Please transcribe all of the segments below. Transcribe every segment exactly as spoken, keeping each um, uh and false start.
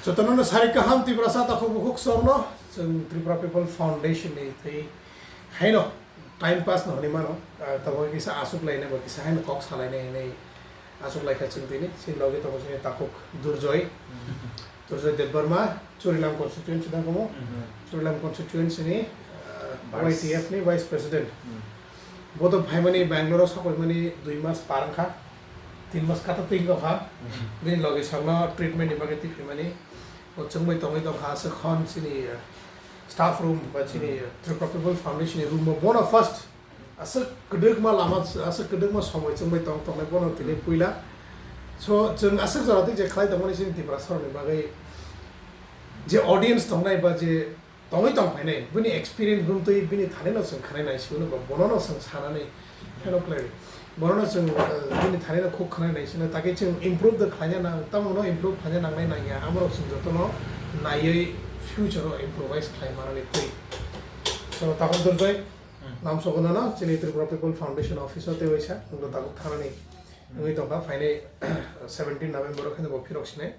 Jotono no sari kaham Tiprasa takhuk bukhuk songno, chwng Tripura People Foundation ni tei haino time pass no hwnwi mano, ah, tamo kisa aswk lainai bo kisa haino kok salainai hinwi aswk laikha chwng tini, chini logi tongo chini takhuk Durjoy, Durjoy Debbarma, Churilam constituency dang komo, Churilam constituency ni, ah, Vice. Y T F ni vice president. Bo to phaimani Bangalore o sakoimani dui mas par wngkha, tin mas kata twi wngkha, bini logi sakno treatment ni bagwi twi phaimani. Bo chwngbai tongwi tongkha aswk hwn chini, eh, staff room ba chini, eh, Tripura People Foundation ni room o bono first aswk kwdwkma lama, aswk kwdwkma somoi chwngbai tong tongnai bono tini puila. So chwng aswk jora twi je khlai tongmani chini Tiprasa rokni bagwi je audience tongnai ba je tongwi tong phainai bini experience bumtwi bini thani no chwng khnai nai sino ba bono no chwng sanani pheno khlai. Bono no chwng, eh, bini thani no khuk khnai nai sino, takhe chwng improve da khlaina nang, tamo no improve khlaina nangnai nangya, amorok chwng jotono naiwi future o improvise khlai manani twi. So, takhuk Durjoy, nam sogono no chini Tripura People Foundation office o tei waisa, nwng tabuk thanani wngwi tongkha, phainai seventeen November o khe bo phirok sinai.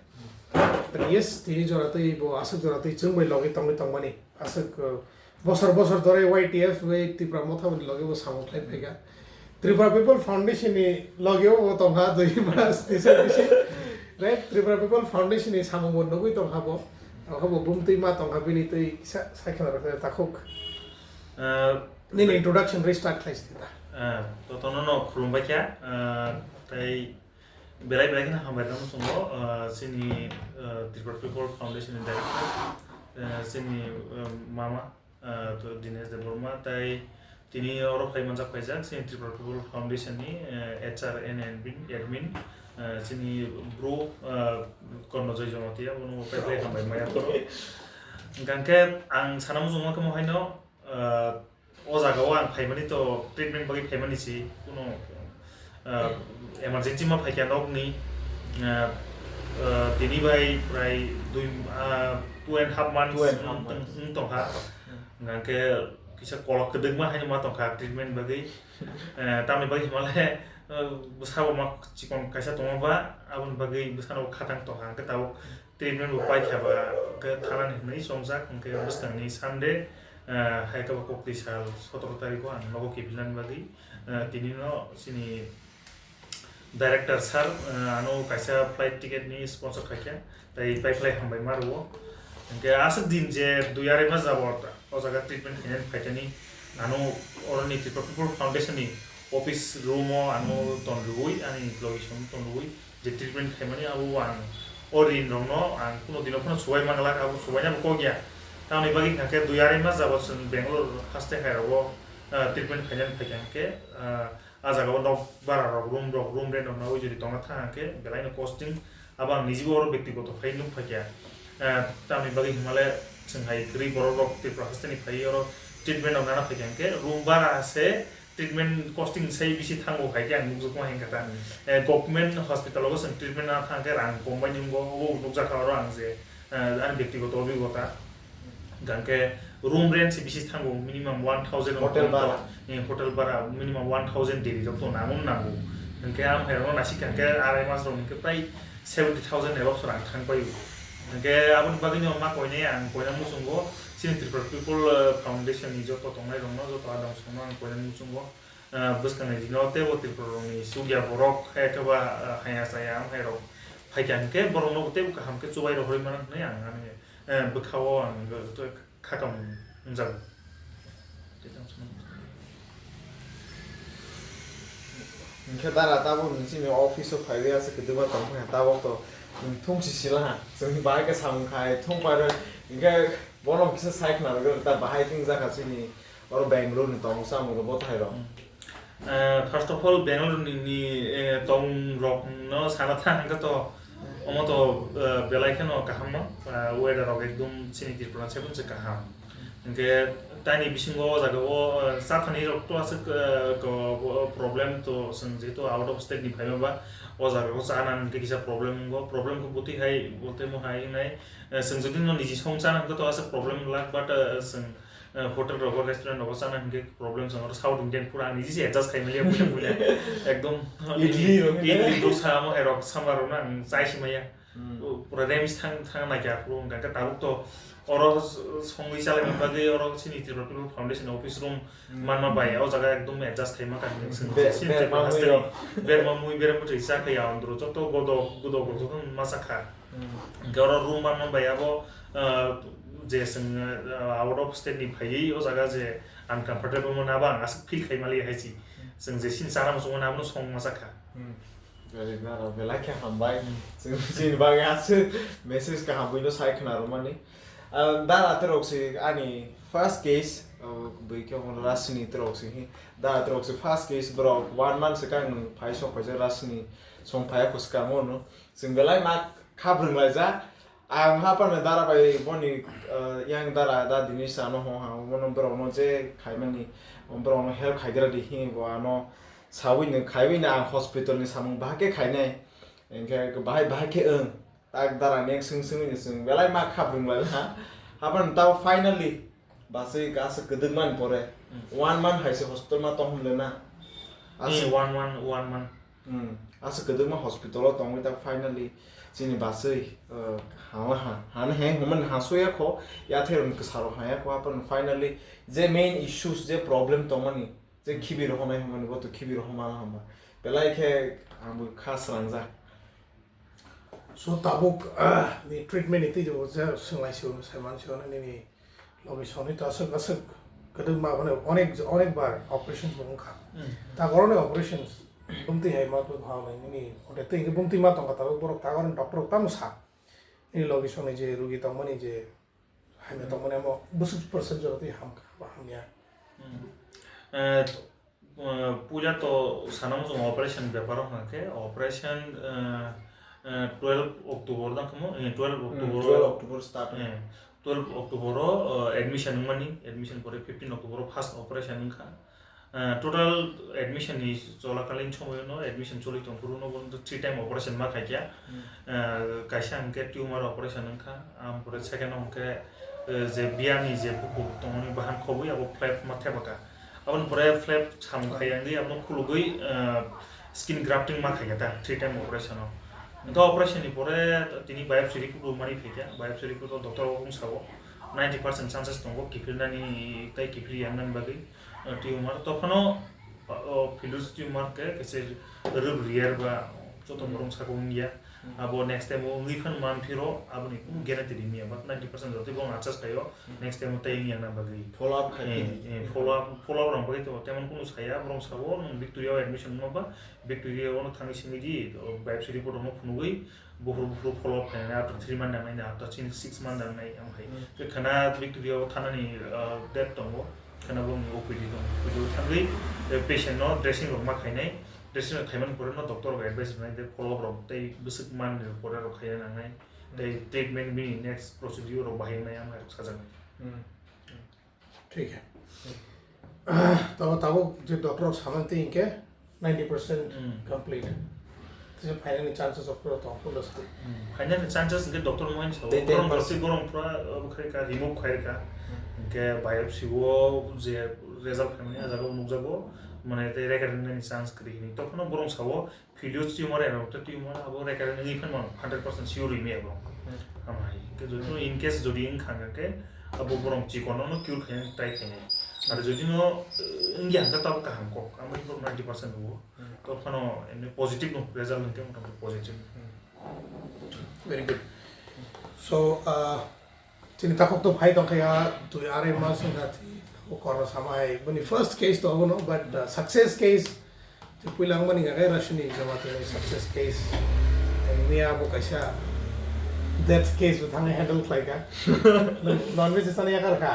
Yes, tini jora twi bo aswk jora twi chwng bai logi tongwi tongmani. Aswk, uh, bosor bosor dore Y T F bai Tipra Motha boni logi bo samung khlai phaikha. Tripura People Foundation ni logi o bo tongkha dui mas ni sal bisi. Right? Tripura People Foundation ni samung bo nugwi tongkha bo. Tongkha bo bumtwi ma tongkha bini twi kisa sai khna rwkha takhuk. Uh, Nini introduction restart khlai sidi ta. Uh, to tono no khulumbai kha. Uh, tei Belai belai kheno hambai rwna muchungo, ah, chini, ah, Tripura People Foundation ni director, ah, chini, ah, mama, ah, to Dinesh Debbarma, tai tini oro phai manjak phaijak chini Tripura People Foundation ni, ah, H R and admin, admin, ah, chini bro, ah, Kornojoy Jamatia, bono pai pai hambai maya koro. Hingkha khe ang sana muchungo khe mo haino, ah, O jaga o ang phaimani to treatment bagwi phaimani si, kuno, ah, emergency ma phaikha nokni, ah, ah, tini bai prai dui, ah, two and half months Two and half wng-, months. Wng tongkha. Hmm. Hingkha khe kisa kolok kwdwkma haino ma tongkha treatment bagwi. Eh, tamni bagwi himale, eh, bwsabo ma chikon kaisa tongma ba, aboni bagwi bwsano khatang tongkha. Hingkhe tabuk treatment bo paikha ba, hingkhe thanani hinwi chongjak, hingkhe bwskangni Sunday, eh, hai khe bo kokti sal sotoro tarikh o ang nogo kiphilnani bagwi, eh, tini no chini director sir, eh, ano kaisa flight ticket ni sponsor khaikha, tai pai phlai hambai ma rwo. Hingkhe aswk din je dui arai mas jabot o jaga treatment khainani phaikani, ano oroni Tripura People Foundation ni office room o ano ton rwui, ani logi song ton rwui, je treatment khaimani abo ang o rin rokno ang kuno dino phano subai manglak, abo subaina bo kok ya. Tamoni bagwi hwnkha khe dui arai mas jabot chwng Bangalore haste hai rogo, ah, treatment khainani phaikha hwnkhe, ah, ah jaga o nok bara rok, room rok, room rent rok nangwi jodi tongna thang hwnkhe belai no costing, abo ang nijibo oro bektigoto phai nuk phaikha. Ah, tamoni bagwi himale chwng hai kwrwi borok rok Tripura haste ni phai oro treatment rok nana phaikha hwnkhe room bara se treatment costing sai bisi thango hai khe ang nukjakma hinkha ta. Hmm. Eh, government hospital o chwng treatment na thang khe rang kom bai nungo, obo nukjakha oro ang je, eh, ani bektigoto obhigota. Hingkha khe room rent se bisi thango, minimum one thousand Hotel bara. Eh, hotel bara minimum one thousand daily rok to nango nango. Hingkhe ang hai rokno naisik kha khe arai mas rok hingkhe prai seventy thousand above rang thang pai o. Hingkhe aboni bagwi no ma koinai ang koina muchungo chini Tripura People, eh, Foundation ni joto tongnai rokno, joto adong songno ang koina muchungo. Ah, bwskangni dino teibo Tripura rokni chukya borok, hai khe ba, ah, haya chaya amhai rok phaikha hwnkhe borokno teibo kaham khe chubai rohorwi mano hwnwi ang ani, eh, bwkhao ang kha kam wngjago. Hwnkhe dara tabuk nwng chini office o phaiwi aswk kwdwma tongkha tabuk to nwng thungsi sila ha chwng bahai khe samung khai thung pairwi hwnkhe bono kisa sai khna rwgwi ta bahai thwng jakha chini. Oro Bangalore ni tong samung rok bo thai rok. Hmm. Eh, first of all, Bangalore ni, ni, eh, tong rok no sana thang hwnkhe to, omo to, eh, belai kheno kaham no, eh, weather rok ekdom chini Tripura se kaham. Hwnkhe taini bisingo o jaga o, eh, chathani rok to aswk, eh, ko, ko, problem to chwng jehetu out of state ni phaima ba o jaga o chana hwnkhe kisa problem wngo. Problem khe bwtwi hai, bolte mo hai wngnai, eh, chwng jodi no niji song chana hwnkhe to aswk problem glak, but, eh, chwng eh, hotel rogo, restaurant rogo chana hwnkhe problem chwng oro South Indian food ang niji se adjust khai manya puila puila. Ekdom idli rok idli, dosa amo hai rok sambar rok na ang chai si maya. Hmm. Pura remis thang, thang naikha khulung hwnkha khe tabuk to oro s-, songwi chalaimani bagwi oro chini Tripura People Foundation office room Hmm. manma bai o jaga ekdom adjust khaima kha Hmm. chwng Be-, chini berma Tripura mui hasteni rok. berma mui berma twi cha khe ya ondro joto godok, godok rok joto masa kha. Hmm. Hwnkhe oro room manma bai abo, ah, je chwng, ah, out of state ni phaiwi o jaga je uncomfortable mano abo ang aswk feel khai mali hai si. Hmm. Chwng je chini chana muchungmani abono song masa kha. Hmm. Very good, belai khe hambai. Hmm. Chwng chini bagwi aswk message kaham buino sai khna rwmani. Ah, dara terok si ani first case, ah, bui khe omo Rasini terok si hi. Dara terok si first case borok one month swkang nwng phai sok phaijak Rasini song phaiya kho swkang ono. Chwng belai ma khabrwng laijak. Ang haphano dara bai boni, ah, yang dara da Dinesh ano ho ha, bono borokno je khaimani, borokno help khaigra di hi bo ano sawi no khaiwi no ang hospital ni samung bahai khe khainai. Hinkhe bahai, bahai khe wng. Tak dara ni swng swngwi ni swng belai ma khabrwng lai ha. Haphano tao finally baswi gasa kwdwkmani pore Hmm. one month hai se hospital ma tong hwnle na. Hmm, Aswk one month, one month. Hmm, aswk kwdwkma hospital o tongwi ta finally chini baswi, uh, hama ha, hano heng hwnmani ha soya kho, yathai rokni kwsa rok ha ya kho, haphano finally je main issues je problem tongmani, je khibi rok honai hwnmani bo to khibi rok homa hama. Belai khe ang bo kha srangjak. So tabuk, ah, ni treatment ni twi je swng lai sio, sai man sio nini logi soni ta aswk aswk kwdwkma mane onek, onek bar operation bo wngkha. Hmm. Ta goroni operation bumtwi hai ma twi bhal nai nini ote twi bumtwi ma tongkha tabuk borok ta goroni doctor tamo sa. Nini logi soni je rugi tongmani je hamya Hmm. tongmani amo bwswk percent jora twi hamkha ba hamya. Hmm. Eh, Uh, puila to sana muchung operation bepar wngkha khe operation, uh, uh, twelve October dang kamo, eh, twelve Hmm, October o, twelve October start. Eh, twelve October o, uh, admission wngmani, admission pore fifteen October o first operation wngkha. Uh, total admission ni cholakalin somoyo no admission choli tongphuru no bono three time operation ma khaikha. Hmm. Uh, kaisa hwnkhe tumor operation wngkha, ampore second o hwnkhe, uh, je biyani je bukur tongmani bahan khobwi abo flap ma thepakha. Aboni pore flap samung khai yangdi, abono khulugwi, ah, skin grafting ma khaikha ta, three time operation o. Hwnkhe operation ni pore tini biopsy report bo mani phaikha, biopsy report o doctor rok wng sao ninety percent chances tongo kiphilnani tei kiphil yangnani bagwi, ah, tumor. Tophano, ah, o Philus tumor khe kaisa rwb riyar ba joto borok saka wngya. Hmm. Abo next time o wngwi phano manphiro, aboni kunu guarantee rimya, but ninety percent jotoi bo achas khaio, Hmm. next time o tei wngya na bagwi. Follow up khai Eh, di. eh, follow up, follow up rang bagwi to, temon kunu saya, borok sabo, nwng Victoria o admission wngma ba, Victoria o no thangwi simi di, o biopsy report rok no phunugwi, buphuru buphuru follow up khainai, after three month nangnai, after six month nangnai, ang hai. Hmm. Khe khana Victoria o thanani, ah, date tongo, khana bo O P D tongo, O P D o thangwi, eh, patient no dressing rok ma khainai, Dressing rok khaimani pore no doctor rok advice rwnai tei follow up rok tei bwswk manni rok pore rok khaina nangnai tei Hmm. treatment bini next procedure rok bahai wngnai ang hai rok sajaknai. Hmm. Thik hai. Tabo tabuk je doctor rok samani twi hinkhe ninety percent Hmm. complete. Tei phainani chances rok pura tong phuru sa. Hmm. Phainani chances hinkhe doctor mo haino sao. Tei ten percent. Borok doctor borok pura, uh, khai ka remove khai ka. Hmm. Hinkhe biopsy o je result khaimani ah jaga o nukjago. Mane tei record wngnani chance kwrwi hwnwi. Tokphano borok sao, Philus tumor, adenoid tumor, abo record wngwi phano mano, hundred percent sure wngwi abo. Hmm. Amo hai. Hwnkhe jodi no in case jodi wngkha hwnkhe, abo borok chikon no cure khaina try khainai. Aro jodi no, eh, wngya hwnkhe tabuk kaham kok. Amo borok ninety percent rwo. Hmm. Tokphano emni positive no result hwnkhe motamoti positive. Hmm. Very good. So, uh, Chini takhuk to phai tongkha ya, twi arai mas wngkha twi takhuk korno sama hai. Bini first case to abono, but, uh, success case twi puila wngmani hwnkha khe Rasini Jamatia ni success case. And miya bo kaisa death case bo thangwi handle khlaikha. Non-veg sana yakar kha.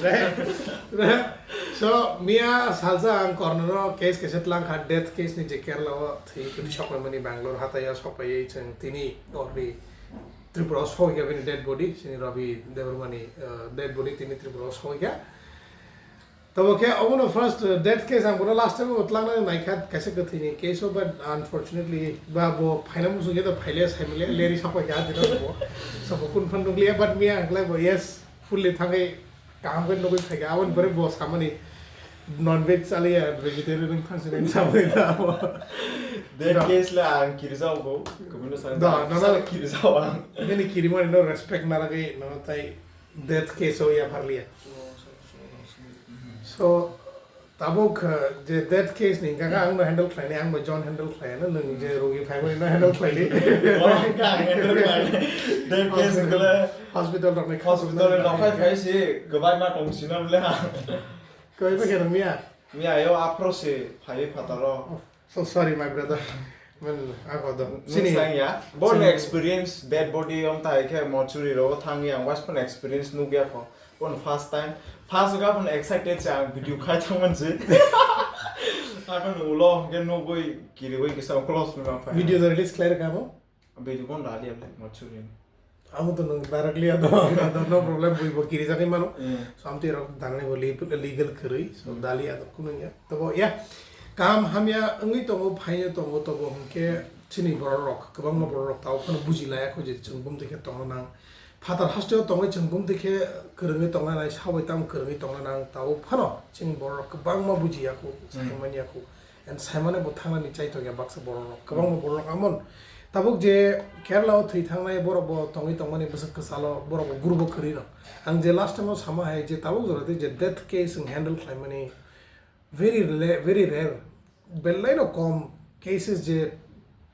Re, re. So, miya salsa ang korno case kaisa tlang kha, death case ni je Kerala o thwi kwrwi sokphaimani Bangalore hatai o sokphaiwi chwng tini already Tripura o sokya bini dead body, chini Ravi Debbarma ni, uh, dead body tini Tripura o sokya. Tamo khe obono first, uh, death case ang bono last time o tlangnai naikha kaisa kwthwini case o, but unfortunately ba bo phaina muchungya da phaile saimile leri sapai kha dino bo. So bo kun phan nukliya, but miya ang khlai bo yes fully thangwi kaham khe nugwi phaikha. Aboni pore bo samani Non veg chaliya, vegetarian wng thangsi nang sabui da. That case le ang kiri jao go. Kubino sang Da, da, no, no. Sal kiri jao ang. Nini kiri mani no respect naragwi no tai death case o ya pharliya. So, tabuk, uh, je death case ni gaga ang no handle khlaini, ang bai John handle khlaino, nung je rogi phaimani no handle khlaini. That case kole hospital rok ni hospital ni nokhai phai si, gobai ma tong sino le ha. Koi ba khe nang miya? Miya yo aphro se phai phataro. Oh, so sorry, my brother. Man, ako do. Sini. Sini sang ya. Borni experience, dead body om tai khe mortuary ro thang yang was pun experience nuk ya ko. Pun first time. First ga pun excited sa ang video khai thang man se. Apa nu lo ke nu goi kiri goi kisa close ma phai. Video do release khlai rwkha bo? Video bon dali ya mo churi. Amo to nung directly ado, ado no problem, bui bo kiri jagwi mano. Mm. So, amtwi rok dalni bo le-, legal kwrwi, so, mm, dali ado kunung ya. Tobo, ya, kaham hamya wngwi tongo, phaino tongo, tobo hwnkhe chini borok rok, kwbangma borok rok tao phano buji laya kho je chwng bumtwi khe tongna nang. Phatar hasteo tongwi chwng bumtwi khe kwrwngwi tongna nai, sabai tamo kwrwngwi tongna nang, tao phano chini borok rok kwbangma buji ya kho, mm, sai man ya kho. And saimano bo thangnani chai tongya baksa borok rok. Kwbangma borok rok amon. Tabuk je Kerala o thwi thangnai borok bo tongwi tongmani bwswk kwchalo borok bo gurubo kwrwi no. Ang je last time o sama hai je tabuk jora tei je death case wng handle khlaimani very rela-, very rare. Belai no kom cases je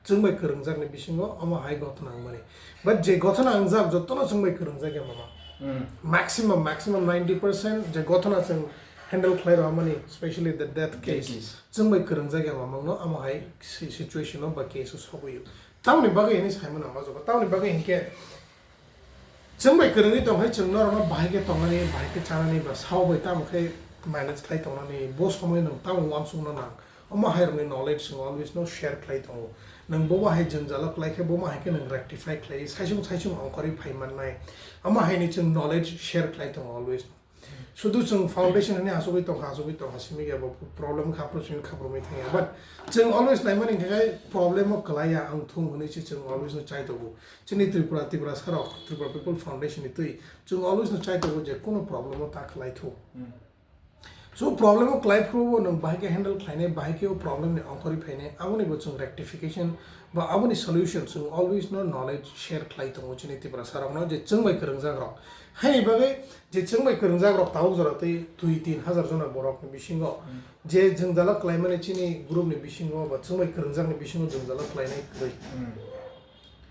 chwng bai kwrwngjakni bisingo omo hai gothona wngmani. But je gothona wngjak jotono chwng bai kwrwngjak ya mama. Mm. Maximum, maximum ninety percent je gothona chwng handle khlai rwmani, specially the death case. Death case. Chwng bai kwrwngjak ya mamang no, amo hai si-, situation o ba case o sogwi o. Tamoni bagwi hwnwi sai mano ang o jaga. Tamoni bagwi hinkhe chwng bai kwrwngwi tong hai chwng norok no bahai khe tongnani, bahai khe chanani ba sao bai tamo khe manage khlai tongnani, bo somoi nwng tamo uansuk no nang. Omo hai rokni knowledge nwng always no share khlai tongo. Nwng bo bahai jwngjalo klai khe bo ma hai khe nwng rectify khlai, saisung saisung ongkhorwi phai mannai. Omo hai ni chwng knowledge share khlai tongo always. Sudu chwng foundation hwnwi achugwi tongkha, achugwi tongkha, simi ya bo problem kha, pro simi kha, pro mi thangya. But chwng always naimani hwnkhe problem o kwlaiya ang thung hwnwi se chwng always no chai tongo. Chini Tripura, Tripura sarok, Tripura People Foundation ni twi chwng always no chai tongo je kuno problem o ta khlai thu. Hmm. So problem o kwlai phuru bo nwng bahai khe handle khlainai, bahai khe o problem ni ongkhorwi phainai, aboni bo chwng rectification ba aboni solution chwng always no knowledge share khlai tongo chini Tiprasa rok no je chwng bai kwrwngjak rok. Haini bagwi je chwng bai kwrwngjak rok tabuk jora tei dui tin hajar jona borok ni bisingo, hmm, je jwngjalo khlaimani chini group ni bisingo ba chwng bai kwrwngjak ni bisingo jwngjalo khlainai kwrwi. Hmm.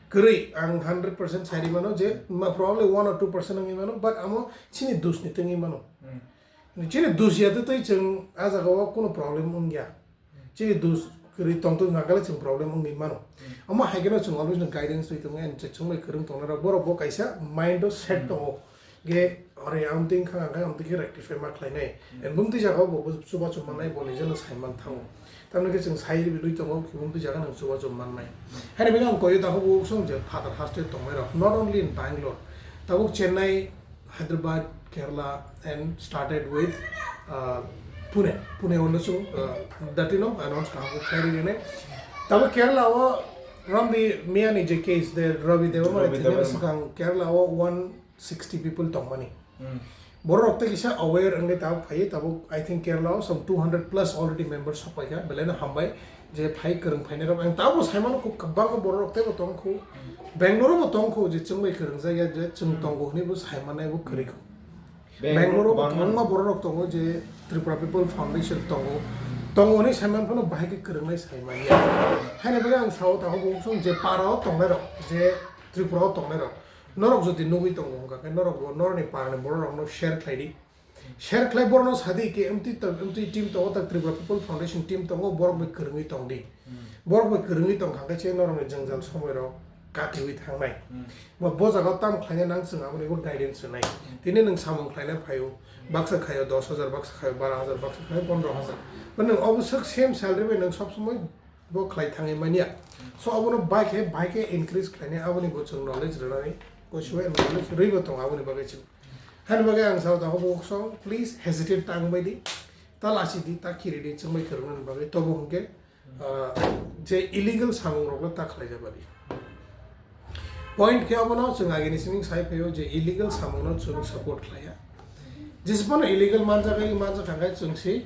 Kwrwi ang hundred percent sai rwi mano je ma-, probably one or two percent wngwi mano, but amo chini dus ni tei wngwi mano. Hmm. Chini dus ya tei chwng a jaga o kuno problem wngya. Chini dus kwrwi tongtwk wngkha khe chwng problem wngwi mano. Hmm. Omo hai kheno chwng always no guidance rwi tongo, and chwng bai kwrwng tongnai rok borok bo kaisa mind o set, hmm, tongo. Ge ore ang twi wngkha, ang khe ang twi khe rectify ma khlainai. Hmm. And bumtwi jaga o bo chubachu mannai, bo nijeno sai man thango. Tamni khe chwng sai rwi tongo, bumtwi jaga nang chubachu mannai. Hmm. Haini bagwi ang koyo takhuk song je phatar haste tongnai rok, not only in Bangalore, tabuk Chennai, Hyderabad, Kerala, and started with, uh, Pune. Pune o no chwng, uh, datino announce kaham khe khlai rwi rwnai. Tabuk Kerala o Ramdi Miyani je case de Ravi Debbarma ni Ravi thwinani Debbarma swkang Kerala o one sixty people tongmani. Hmm. Borok rok tei kisa aware wngwi tabuk phaiwi, tabuk I think Kerala o some two hundred plus already members sok paikha, belai no hambai je phai kwrwng phainai rok. Ang tabuk sai mano kho kwbangma borok rok teibo tong kho. Hmm. Bangalore o bo tong kho je chwng bai kwrwng jak ya je chwng, hmm, tongo hwnwi bo sai manai bo kwrwi kho. Bangalore o bo kwbangma, kwbangma borok rok tongo je Tripura People Foundation tongo. Hmm. Tongo hwnwi sai man phano bahai khe kwrwngnai sai manya. Haini bagwi ang sao tabuk bo song je para o tongnai rok, je Tripura o tongnai rok. Norok jodi nugwi tongo hwnkha khe norok bo norokni parani borok rokno share khlai di. Share khlai borokno sa di khe, "Amtwi to, amtwi team tongo, tak Tripura People Foundation team tongo, borok bai kwrwngwi tong di." Hmm. Borok bai kwrwngwi tong kha khe se norokni jwngjal somoi rok katiwi thangnai. Hmm. Ba bo jaga o tamo khlaina nang chwng aboni bo guidance rwnai. Hmm. Tini nwng samung khlaina phaio, baksa khaio dos hajar, baksa khaio baro hajar, baksa khaio pondro hajar. Ba nwng obo swk same salary bai nwng sob somoi bo khlai thangwi manya. So abono bai khe, bai khe increase khlainai, aboni bo chwng knowledge rwnani, bo sibai knowledge rwibo tongo aboni bagwi chwng. Haini bagwi ang sao tongo bo song, please hesitate ta wngbai di, ta lasi di, ta kiri di, chwng bai kwrwngnani bagwi. Tobo hwnkhe, ah, je illegal samung rokno ta khlai jabadi. Point khe abono chwng agini simi sai phaio je illegal samungno chwng support khlaiya. Jisphano illegal manjak, manjak thangkhe chwng si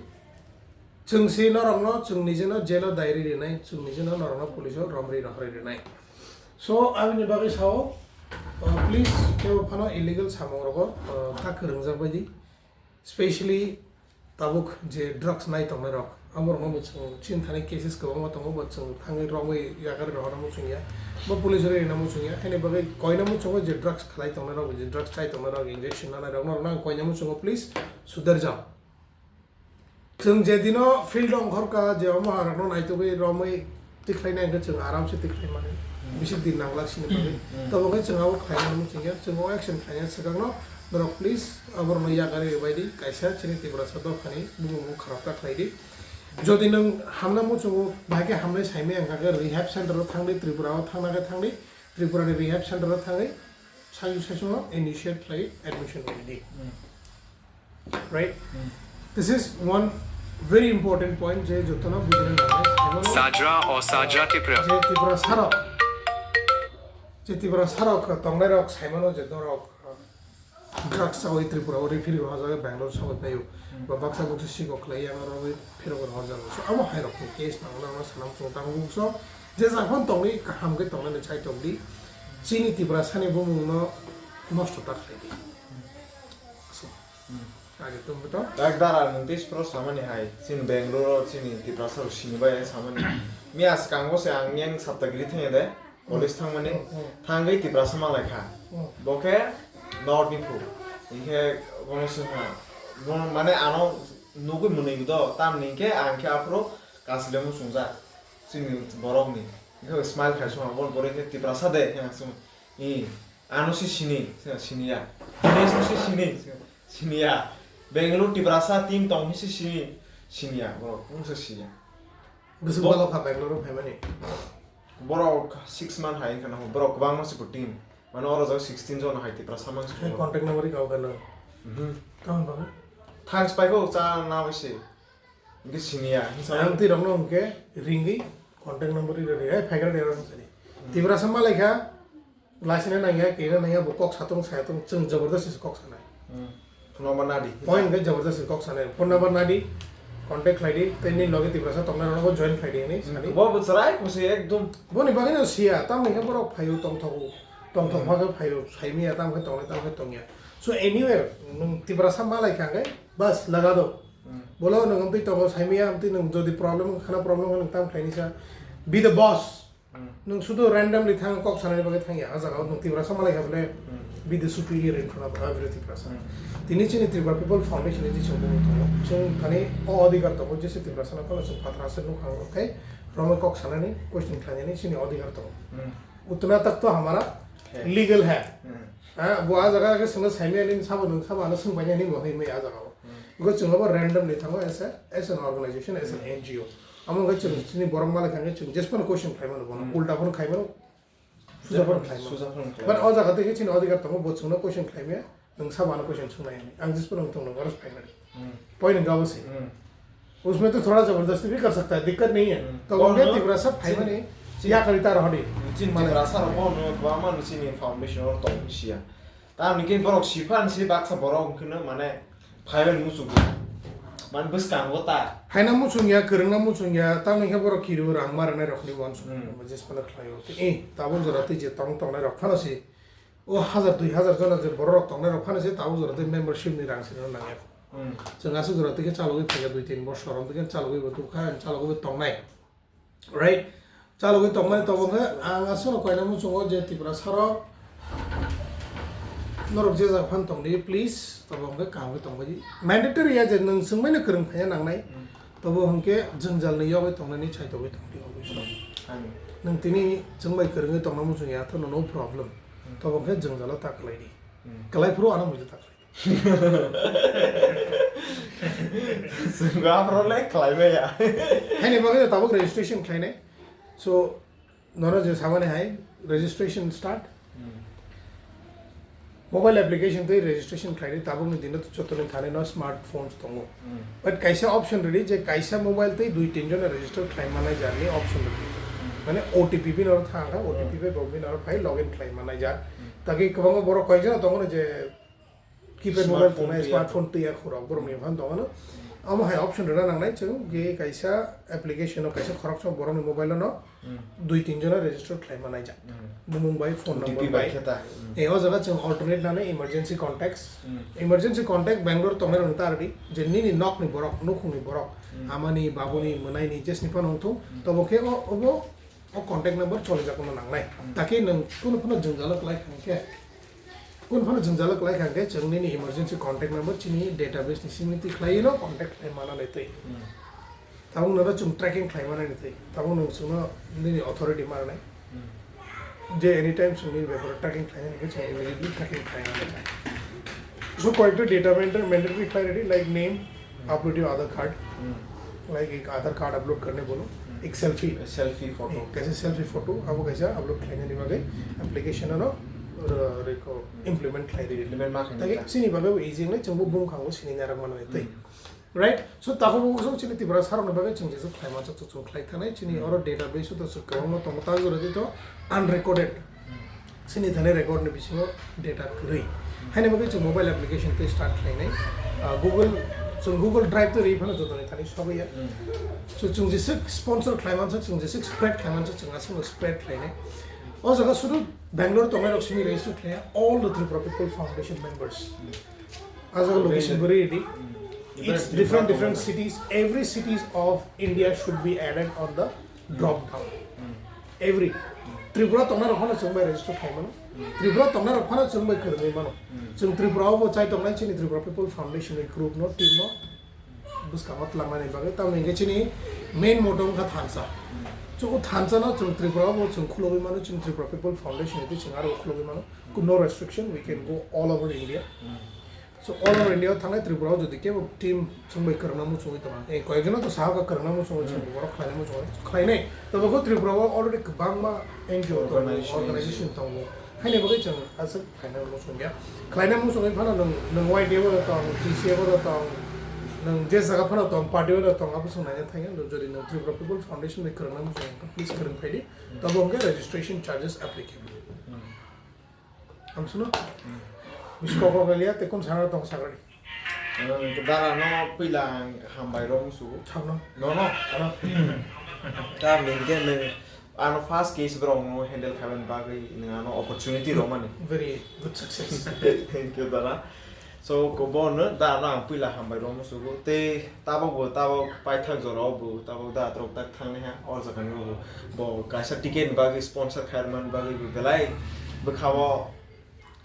Chwng si norokno chwng nijeno jail o diary rinai, chwng nijeno norokno police o romri rohorwi rinai. So, aboni bagwi sao, uh, please, kebo phano illegal samung rogo, uh, ta kwrwngjak bai di. Specially tabuk je drugs nai tongnai rok, amo rokno bo chwng chini thani cases kwbangma tongo, bo chwng thangwi romwi yakarwi rohorna muchung ya, bo police rok rina muchung ya, haini bagwi koina muchungo je drugs khlai tongnai rok, je drugs chai tongnai rok, injection nanai rok, norokno ang koina muchungo, please, sudar jao. Chwng je dino field ongkhorka je omo harokno naitugwi romwi tikhlainai hwnkhe chwng aramse tikhlai mani. Hmm. Bisi din nanglak sini bagwi. Hmm. Tabo khe chwng abo khlainani muchungya, chwng o action khlainani swkangno norok please aborokno yakarwi rwbaidi, kaisa chini Tiprasa dophani bumungno kharap ta khlaidi. Jodi nwng hamna muchungo, bahai khe hamnai saimaya wngkha khe rehab center o thangdi, Tripura o thangna khe thangdi, Tripura ni rehab center o thangwi saichung saichung no initiate khlai admission rwdi. Hmm. Right? Hmm. This is one very important point je jotono bujina nangnai. Saimano Sajra o Sajra Tipra. Je Tiprasa rok, je Tiprasa rok tongnai rok saimano je norok, uh, drugs chawi Tripura o referral rwjak, Bangalore chawi paio. Hmm. Ba baksa baksa sikok khlai yang aro referral rwjak. So amo hai rok ni case nang nang sana muchung tang bukso je japhon tongni kaham khe tongnai ni chai tongdi. Chini Tiprasa ni bumung no nosto ta khlai di. So. Hmm. Age tong to. Tak dara nwng tei pro samani hai. Chini Bangalore, chini Tiprasa rok sini bai samani. Mi as kango se ang yang Saptagiri thang de. College thang mani. Hmm, hmm. Thangwi Tiprasa malai kha. Hmm. Bo khe North ni phu. Inke bono sung ha. Bono mane ano nugwi mwnwi do. Tam ni ke ang khe aphuru kasile muchungjak. Chini borok ni. Inke smile khai sung ha. Bono borok khe Tiprasa de. Yang sung. I, ano si sini, sini ya. Dinesh no si sini, sini ya. Bangalore Tiprasa team tong hi si sini, sini ya, bro, wng si sini ya. Bwswk Bo- balo kha Bangalore phaimani. Borok six month hai khana ho, borok kwbangma si team. Mane oro jaga sixteen jon hai Tiprasa mang si. Hai contact number kau kano. Mhm. Kaun babu? Thanks pai ko cha na bai si. Hingke siniya, hingsa ang twi rokno hingke ringwi contact number ri ri, "Hey, phaikar de rang sani." Hmm. Tiprasa malaikha, lasina nangya, kena nangya, bo kok satung, satung, chwng jabardast kok sanai. Hmm. Phone number nadi. Point hingke jabardast kok sanai. Phone number nadi, contact khlaidi, tei nini loge Tiprasa tongnai rokno bo join khlaidi hinwi sadi. Bo bo chwrai, bo se ekdom. Boni bagwino siya, tamni khe borok phaio tongthogo, tongthok Hmm. phakhe phaio, saimiya, tamkhe tongnai, tamkhe tongya. So anywhere, nwng Tiprasa malaikha hingke, bas, lagado. Hmm. Bolo nwng amtwi tongo, saimaya amtwi nwng jodi problem wngkha na problem wngkha nwng tam khlaini sa. Be the boss. Hmm. Nwng sudu randomly thang kok sanani bagwi thangya. A jaga o nwng Tiprasa malai kha bole Hmm. be the superior in front of every Tiprasa. Hmm. Tini chini Tripura People Foundation ni jisung bumung tongo. Chwng thani o adhikar tongo, jese Tiprasa no phano chwng phathar aswk nukha ang rok khe romwi kok sanani, question khlainani chini adhikar tongo. Hmm. Utna tak to hamara Hai. legal hai. Hmm. Ha, bo a jaga ke sengno saimaya ni sabo nwng sabo ano swngbainani bo hwnwi maya a jaga o. Hmm. Because chwng abo randomly thango as a, as an organization, as an N G O. Amo wngkha chwng Hmm. chini borok malai kha khe chwng jesphano question khlai mano bono. Hmm. Ulta phano khai mano, suja phano khlai mano. Suja phano khlai But mano. O jaga tei chini adhikar tongo bo chwngno question khlai maya, nwng sabo ano question swngnai hwnwi. Ang jesphano nwng tongno bono phai mani. Hmm. Point wngkha abo se. Hmm. उसमें तो थोड़ा जबरदस्ती भी कर सकता है, दिक्कत नहीं है। Hmm. तो Bono उनके तीव्र सा chini, फाइबर नहीं, chini, या कविता रहो D. Chini Mana? Tiprasa rok bono kwbangma no chini foundation o tong siya. Tamni khe borok siphan si baksa borok hwnkheno mane phaibai muchungo. Mane bwskango ta. Haina muchung ya, kwrwngna muchung ya, tamni khe borok kiru rang ma rwnai rokni uansuk. Hmm. Jesphano khlaio. Eh, tabuk jora tei je tong tongnai rok phano si. O hazar dui hazar jona je borok rok tongnai rok phano se tabuk jora tei membership ni rang sirino nangya. Hmm. Chwng aswk jora tei khe chalogwi phaikha dui tin bosor, tei khe chalogwi bo tukha, chalogwi bo tongnai. Right? Chalogwi tongmani tongo khe ang aswkno koina muchungo je Tiprasa rok norok je jaga phano tongdi, please, tobo hwnkhe kaham khe tongbaidi. Mandatory ya je nwng chwngmaino kwrwng phaina nangnai, Hmm. tobo hwnkhe jwngjal ni yogwi tongnani chaitogwi tongdi always. Hmm. Nwng tini chwngbai kwrwngwi tongna muchung ya, tho no, no problem. Hmm. Tobo hwnkhe jwngjalo ta kwlaidi. Hmm. Kwlai phuru ano muitu ta kwlaidi. Chwng aphuru le khlai maya. Haini bagwi tabuk registration khlainai. So, nono je samani hai registration start. Hmm. Mobile application tei registration khlaidi, tabukni dino jotoni thani no smartphones tongo. Hmm. But kaisa option rwdi je kaisa mobile tei dui tin jona register khlai manai jarni option rwdi. Hmm. Mane O T P bini oro thang kha, Hmm. O T P bai bo bini oro phai login khlai manai jar. Hmm. Tagi kwbangma borok koyekjona tongo no je keypad mobile Smartphone tongnai, twiya smartphone twiya khorok borok ni Hmm. phan tongo no. Hmm. Omo hai option rwna nangnai chwng je kaisa application o kaisa khoroksa borokni mobile o no Hmm. dui tin jona register khlai manai jak. Hmm. Bumung bai, phone O T P number bai bai. Khe ta. Hmm. E, o jaga chwng alternate nanai emergency contacts. Hmm. Emergency contact Bangalore tongnai rok ta rwdi je nini nokni borok, nukhungni borok, Hmm. amani, babuni, mwnaini, jesni phano wngthung, Hmm. tobo khe o, obo o contact number choli jak no nangnai. Hmm. Taki nwng kunu phano jwngjalo klai kha khe, kunu phano jwngjalo klai kha khe chwng nini emergency contact number chini database ni simi twi khlai no contact khlai manani twi. Hmm. Tabuk no chwng tracking khlai manani twi. Tabuk no chwngno nini authority manai. Hmm. Je anytime chwng nini beparo tracking khlai nani khe chwng immediately tracking khlai nani. So koyekta data mandatory, mandatory khlai ready, like name, Hmm. upload your Aadhaar card. Hmm. Like ek Aadhaar card upload karne bolo, Hmm. ek selfie. A selfie photo. Eh, kaisa selfie photo, abo kaisa upload khlai nani bagwi application ano, uh, reko implement khlai ready. Implement ma khlai Taki nani. Chini bagwi easy nai chwngbo bumkhango sini narak manani twi. Hmm. Right? So, takhuk bukhuk chini Tripura sarokni bagwi chwng jesa khlai mansa, chwng khlai thanai, chini Hmm. oro database o to chwng kwbangma tongo, ta jora di to unrecorded. Hmm. Chini thani record ni bisingo data kwrwi. Hmm. Haini bagwi chwng mobile application tei start khlainai. Ah, Google, chwng Google Drive to ri phano jotoni thani sogwi ya. Hmm. So, chwng jesa sponsor khlai mansa, chwng jesa spread khlai mansa, chwng aswkno spread khlainai. O jaga sudu Bangalore tongnai rok simi register khlaiya, all the Tripura People Foundation members. Hmm. As a location very ready. Mm. It's different, different cities. Every cities of India should be added on the drop down. Mm. Every. Tripura tongnai rok phano chwng bai register khlai mano. Mm. Tripura tongnai rok phano chwng bai kwrwngwi mano. Mm. Chwng Tripura o bo chai tongnai chini Tripura People Foundation ni group no, team no bwskango twlangnani bagwi. Tamoni hwnkhe chini main motto wngkha thansa. Mm. So o thansa no chwng Tripura o bo chwng khulogwi mano, chini Tripura People Foundation ni twi chwng aro khulogwi mano. No restriction, we can go all over India. Mm. So all over India o thangnai Tripura o jodi kebo team chwng bai kwrwngna muchungwi tongma. Eh, koyekjono to sahaka kwrwngna muchungwi Hmm. chwng borok khlaina muchungwi. Khlainai. Tobo kho Tripura o already kwbangma N G O tongo, Organization. Organization tongo. Haini bagwi chwng aswk khlaina muchungya. Khlaina muchungwi phano nwng, nwng Y T F o tong, T C F o tong, nwng je jaga phano tong, party o tong, abo chwng naina thangya. Nwng jodi nwng Tripura People Foundation bai kwrwngna muchungwi, please kwrwng phaidi. Tobo hwnkhe registration charges applicable. Hmm. Hamsuno? Hmm. Bisi kok kok liya, tei kun sana tong sakari. Ang dara no pila ang hambai rok musu. Sabno? No, no. Ano. Ta mingke nung ano first case borok no handle khaibani bagwi nung ano opportunity rok mani. Very good success. Thank you, dara. So, ko bo no da no ang puila hambai rok musugo. Tei tabok bo, tabok paithak jora o bo, tabok da atrok tak thangni ha, or jaga ni bo, bo kaisa ticket ni bagwi sponsor khairman bagwi bo belai bwkha o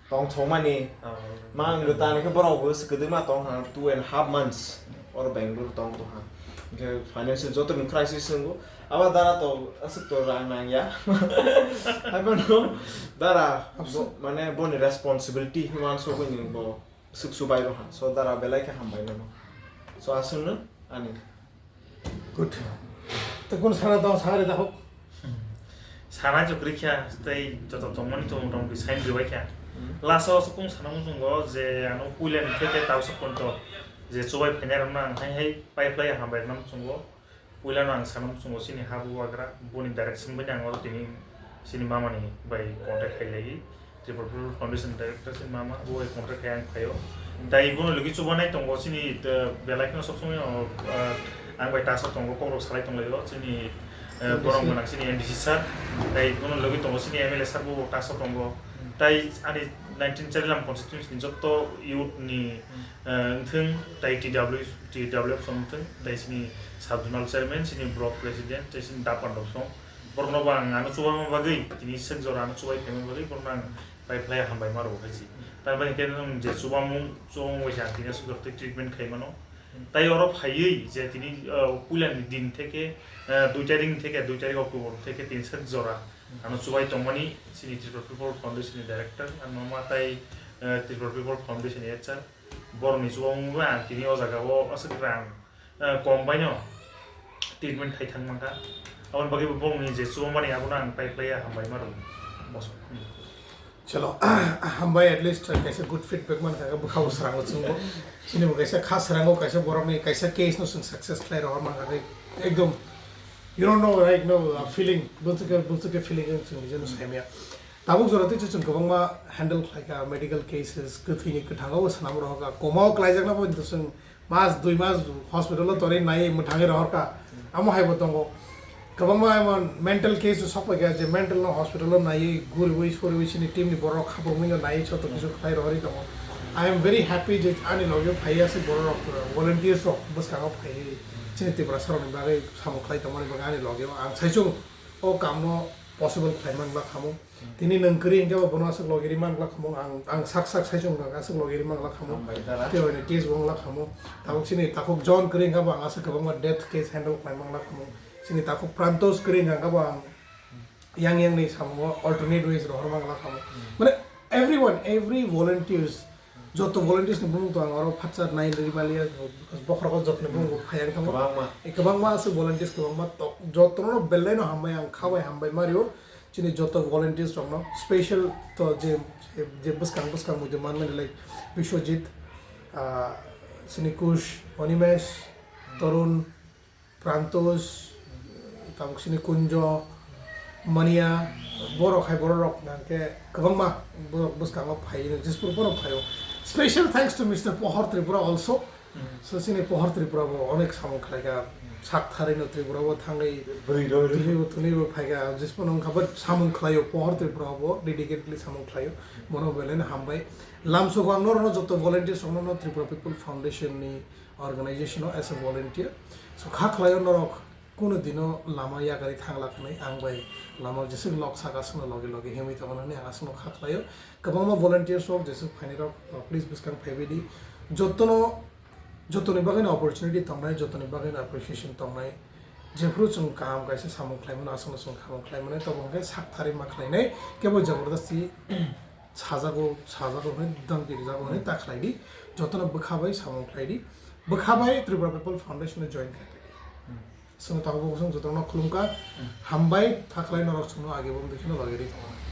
tong thok mani. Ah. Mang bo tani khe borok bo swkudui ma tong ha, two and half months or Bangalore tong to ha. Hwnkhe financial joto ni crisis wngbo. Abo dara to aswk to rang nang ya. Haibano dara bo, mane boni responsibility hwnwi uansugwi ni bo. Swk subai rw ha, so dara belai khe hambai mano. So aswkno ani. Good. Tei kunu sana tong sakari da hok? Sana chukri kha, tei joto tongmani tong tong khe sign rwbai kha. Hmm. Last o aswk kung sana muchungo je ano puila ni theke tausa ponto je chubai phainai rokno ang hai hai pai phlai hambai rwna muchungo. Puilano ang sana muchungo chini habu wagra, boni direction bai ang oro tini chini mamani bai contact khailai. Tripura People Foundation director chini mama, bo bai contact khai ang phaio. Tai bono logi chubanai tongo chini, eh, belai kheno sob somoi, eh, ang bai tasa tongo, kokrok salai tonglaio chini, eh, borok gwnang chini M D C sir. Tai bono logi tongo chini M L A sir, bo tasa tongo. Tai ani nineteen Charilam constituency ni jotto youth ni, eh, wngthwng, tai T W, T W F song wngthwng, tai chini sub zonal chairman, chini block president, tai chini dapan rok song. Borokno bo ang ano chubama bagwi, tini sek jora ano chubai phaima bagwi, borokno ang pai phlai hambai ma rwo hai se. Tamoni hwnkhe nwng je chubamung, chubamung bai se ang tini aswk jora tei treatment khai mano. Tai oro phaiwi je tini, ah, puila ni din theke, ah, dui tarik ni theke, dui tarik October theke tini sek jora ano chubai tongmani chini Tripura People Foundation ni director, ang mama tai, ah, Tripura People Foundation ni H R. Borokni chubamung bai ang tini o jaga o aswk rang, eh, kom baino treatment khai thang mankha. Aboni bagwi bo borokni je chubamani abono ang pai phlai ya hambai ma rwo. Bosong. Hmm. Chalo, hambai, at least kaisa good feedback mankha, bwkha bo srango chwngbo. Chini bo kaisa kha srango, kaisa borokni kaisa case no chwng success khlai rohor mankha khe ekdom, you don't know, right? No, uh, feeling, bwswk khe, bwswk khe feeling chwng nijeno saimaya. Tabuk jora tei chwng kwbangma handle khlaikha, medical cases, kwthwini kwthango swnam rohorkha, komao klaijakna bo chwng Mas dui mas hospital o tori nai mwthangwi rohorkha. Amo haibo tongo. Kwbangma emon mental case o sokpaikha je mental no hospital o naiwi guriwi soriwi chini team ni borok khapangwi no naiwi joto kisu khlai rohorwi tongo. I am very happy je ani loge phaiya se borok rok, volunteers rok bwskango phaiwi chini Tiprasa rok ni bagwi samung khlai tongmani bagwi ani loge o ang saichung o kam no possible khlai man glak khamu. Tini nwng kwrwi hwnkhe bo bono aswk logi ri man glak khamu, ang, ang sak sak saichung wngkha aswk logi ri man glak khamu. Hambai dala. Tei oino case bo wng glak khamu. Tabuk chini takhuk John kwrwi hwnkha bo ang aswk kwbangma death case handle khlai man glak khamu. Chini takhuk Prantos kwrwi hwnkha bo ang yang yang ni samungo alternate ways rohor man glak khamu. Mane everyone, every volunteers, joto volunteers ni bumung to ang oro phatsa nai ri maliya, bokhorok jotoni bumung bo phai ang thango. Kwbangma. E kwbangma aswk volunteers kwbangma tok, jotono belai no hambai ang khabai hambai mario. Chini joto volunteers rokno special to je, je, je bwskang bwskang mui de manmani like Biswajit, ah, chini Kush, Animesh, Torun, Prantos, tabuk chini Kunjo, Mania, borok hai borok rok hwnkhe kwbangma borok bwskango phaio, Dispur borok phaio. Special thanks to Mister Pohor Tripura also. So chini Pohor Tripura bo onek samung khlaikha, sak tharwi no Tripura bo thangwi Bwrwi rw rw. Tunibo tunibo phaikha, jismo nung kha bo samung khlaio, Pohor Tripura bo dedicatedly samung khlaio, bono belai no hambai. Lamsoko ang norokno joto volunteers rokno no Tripura People Foundation ni organization o as a volunteer. So kha khlaio norok kuno dino lama yagari thangla khnai ang bai lama jeswk lok saka aswkno loge loge himwi tongo nani ang aswkno kha khlaio. Kwbangma volunteers rok jeswk phainai rok, uh, please bwskang phaibai di. Jotono Jotoni bagwino opportunity tongnai, jotoni bagwino appreciation tongnai. Jephuru chwng kaham kaisa samung khlaimano, aswkno chwng kaham khlaimanai, tobo hwnkhe sak tharwi ma khlainai, kebo jabardasti sajago, sajago hwnwi dam pirijago hwnwi ta khlai di. Jotono bwkha bai samung khlai di. Bwkha bai Tripura People Foundation no join khlai di. Chwng tabuk bo chwng jotono khulumkha. Hambai, ta khlai norok chwngno age bo wngwi kheno logi rwi tongo.